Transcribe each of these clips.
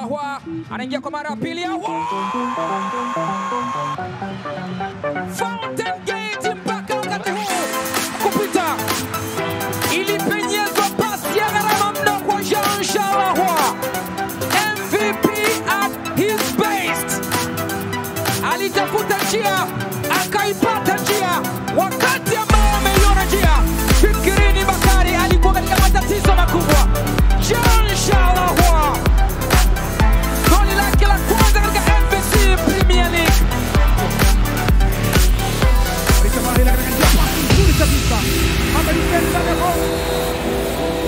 Ahoua anaingia kwa mara ya pili. Ahoua! Fountain Gate mpaka wakati huu kupita. Ilipenyezwa pasi ya gharama mno kwa Jean Charles Ahoua. MVP at his best. Alitafuta njia, akaipata njia. Wakati ambao ameiona njia, Fikirini Bakari alikuwa katika matatizo makubwa. Jean Charles Ahoua, goli lake la kwanza katika NBC Premier League. Nzuri kabisa. Amelipenda leo.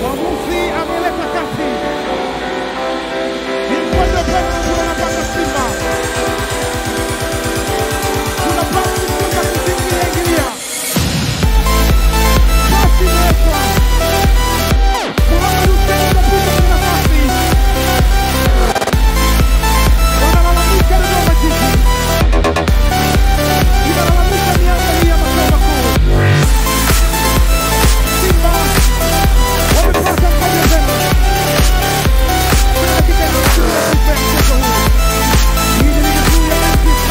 Mwamuzi ameleta kati. Ni mkwaju wa penalty wanapata Simba. Kuna pasi kutoka kuzingira ingilia. Pasi imewekwa. Mohamed Hussein kapita kwenye nafasi. Wanalalamika Dodoma Jiji. Inalalamika miamba hii ya makao makuu. Simba wamepata mkwaju wa penalty. Kuna dakika ya 59 ya mchezo huu. Hii ni ligi kuu ya NBC.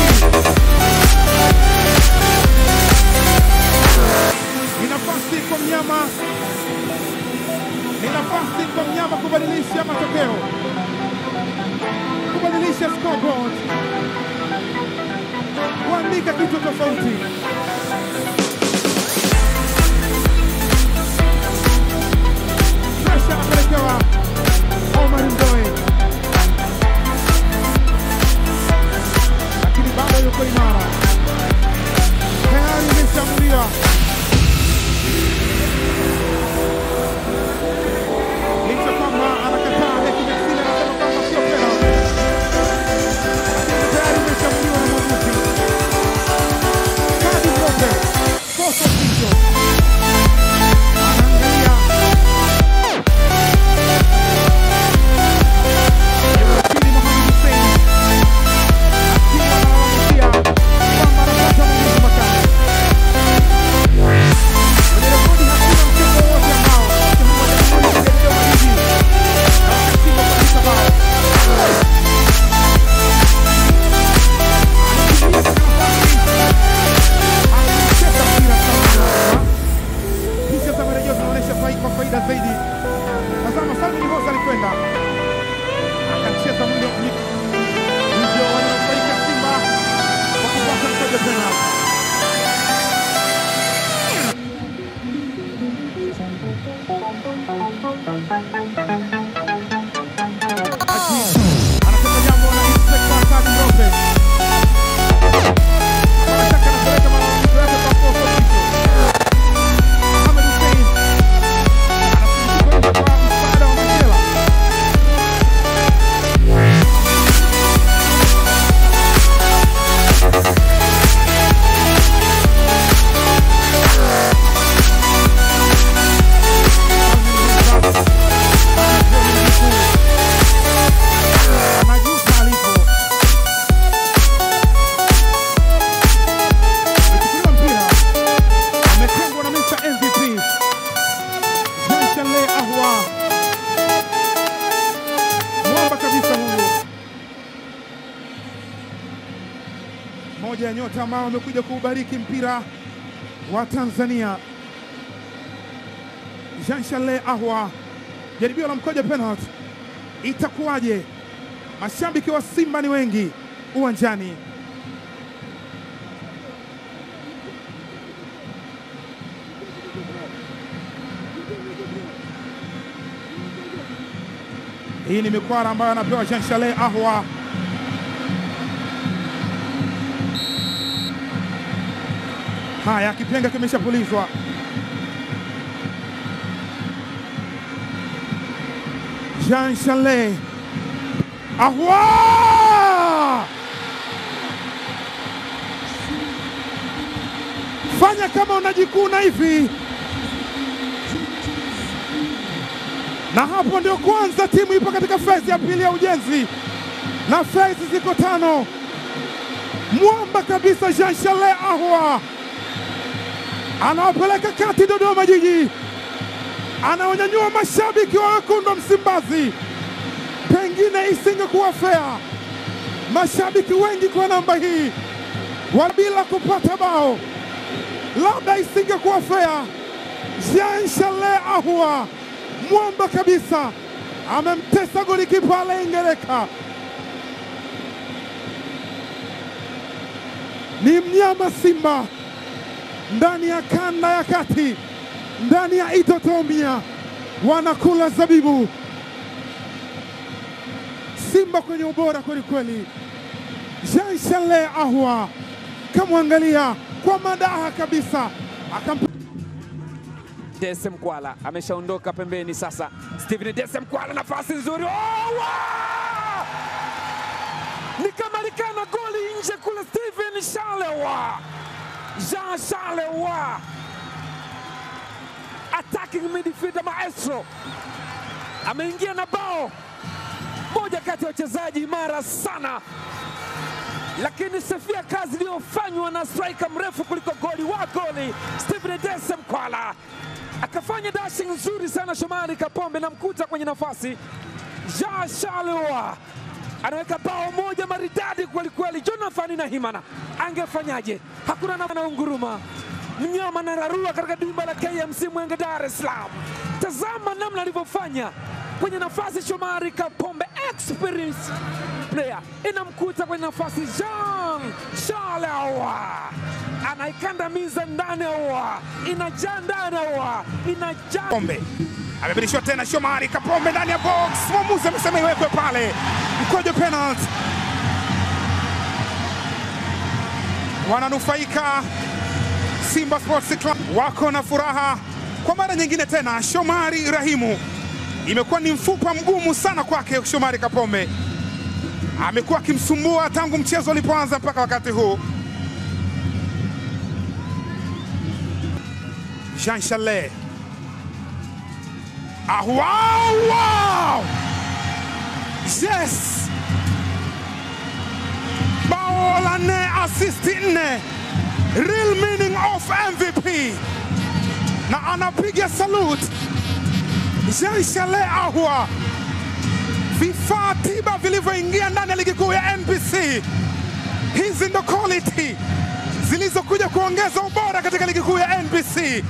Ni nafasi kwa mnyama. Ni nafasi kwa mnyama kubadilisha matokeo, kubadilisha scoreboard, kuandika kitu tofauti. Pressure anapelekewa Omar Mdoe, lakini bado yuko imara. Tayari imeshamuliwa. Licha kwamba anakataa, Heki Maxile anasema kwamba sio penalty, lakini tayari imeshamuliwa na mwamuzi. Kadi Mrope, fourth official, anaangalia. Yuko chini Mohamed Hussein akiwa analalamikia kwamba anapata maumivu makali. Kwenye rekodi hakuna mchezo wowote ambao timu moja ya Dodoma Jiji na wakashindwa kuandika bao. Anakimbia katika nafasi, akicheza mpira sana. Picha za marejeo zinaonyesha kwa faida zaidi. Tazama, Salmin Hoza alikwenda akacheza mwili, hivyo wananufaika Simba kwa kupata mkwaju wa penalty. Anasema jambo na Inspector Kadi Mrope. Hapana shaka anapeleka malalamiko yake kwa fourth official. Mohamed Hussein anafanikiwa kwa msaada wa Mandela. Anajuta alipo. Amechukuliwa mpira, ametengwa na Mr. MVP Jean Charles Ahoua, mwamba kabisa huyu, moja ya nyota ambao amekuja kuubariki mpira wa Tanzania. Jean Charles Ahoua, jaribio la mkwaju penalty, itakuwaje? Mashabiki wa Simba ni wengi uwanjani. Hii ni mikwara ambayo anapewa Jean Charles Ahoua. Haya, kipenga kimeshapulizwa. Jean Charles Ahoua! Fanya kama unajikuna hivi. Na hapo ndio kwanza timu ipo katika phase ya pili ya ujenzi, na phase ziko 5. Mwamba kabisa Jean Charles Ahoua anawapeleka kati Dodoma Jiji, anawanyanyua mashabiki wa wekundu wa Msimbazi. Pengine Pengine isingekuwa fair. Mashabiki wengi kwa namba hii bila kupata bao, labda isingekuwa fair. Jean Charles Ahoua mwamba kabisa amemtesa golikipa Lengereka. Ni mnyama Simba ndani ya kanda ya kati, ndani ya Itotomia wanakula zabibu. Simba kwenye ubora kweli kweli. Jean Charles Ahoua kamwangalia kwa madaha kabisa. Dese Mkwala ameshaondoka pembeni sasa. Steven Dese Mkwala, nafasi nzuri. Oh, wow! Ni kama likana goli nje kule. Steven Chalewa, Jean Chalewa, attacking midfielder maestro, ameingia na bao. Moja kati ya wachezaji imara sana, lakini sifia kazi iliyofanywa na striker mrefu kuliko goli wa goli Steven Dese Mkwala. Akafanya dashing nzuri sana Shomari Kapombe na mkuta kwenye nafasi. Jean Chalewa anaweka bao moja maridadi kweli kweli. Jonathan Nahimana angefanyaje? Hakuna na unguruma. Mnyama na rarua katika dimba la KMC Mwenge Dar es Salaam. Tazama namna alivyofanya kwenye nafasi Shomari Kapombe, experience player, inamkuta kwenye nafasi Jean Chalewa. Anaikandamiza ndani wa inajaa ndani wa inajaa. Kapombe amebadilishwa tena, Shomari Kapombe ndani ya box. Mwamuzi amesema iwekwe pale, mkojo penalty. Wananufaika Simba Sports Club, wako na furaha kwa mara nyingine tena. Shomari Rahimu, imekuwa ni mfupa mgumu sana kwake Shomari Kapombe, amekuwa akimsumbua tangu mchezo ulipoanza mpaka wakati huu. Jean Charles Ahoua, wow! Yes! Bao la 4, assist 4. Real meaning of MVP. Na anapiga salute Jean Charles Ahoua. Vifaa tiba vilivyoingia ndani ya ligi kuu ya NBC, hizi ndo quality zilizokuja kuongeza ubora katika ligi kuu ya NBC.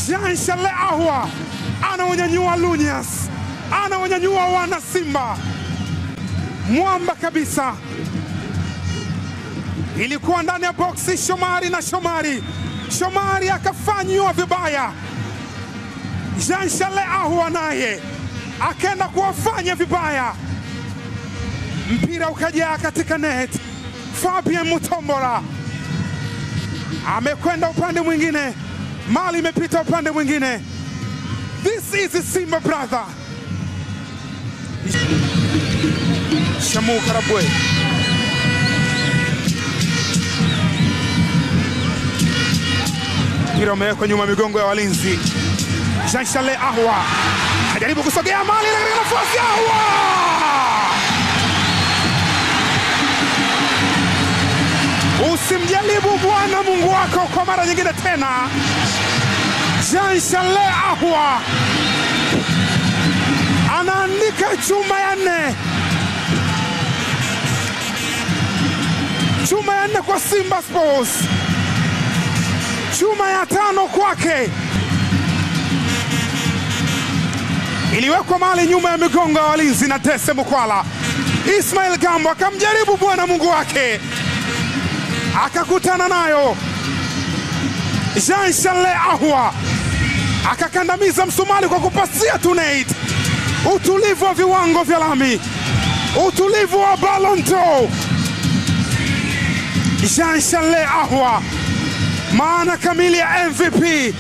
Jean Charles Ahoua anawanyanyua Lunyas, anawanyanyua wana Simba. Mwamba kabisa. Ilikuwa ndani ya boxi Shomari na Shomari. Shomari akafanywa vibaya. Jean Charles Ahoua naye akaenda kuwafanya vibaya. Mpira ukajaa katika net. Fabian Mutombola amekwenda upande mwingine, mali imepita upande mwingine. This is Simba brother. Shamu Karabwe. Mpira umewekwa nyuma migongo ya walinzi. Jean Charles Ahoua ajaribu kusogea mali katika nafasi. Ahoua! Usimjaribu Bwana Mungu wako kwa mara nyingine tena. Jean Charles Ahoua anaandika chuma ya 4. Chuma ya 4 kwa Simba Sports. Chuma ya 5 kwake. Iliwekwa mali nyuma ya migongo ya walinzi na Dese Mkwala. Ismail Gambo akamjaribu Bwana Mungu wake, akakutana nayo. Jean Charles Ahoua akakandamiza msumali kwa kupasia tunate. Utulivu wa viwango vya lami, utulivu wa Ballon d'Or. Jean Charles Ahoua, maana kamili ya MVP.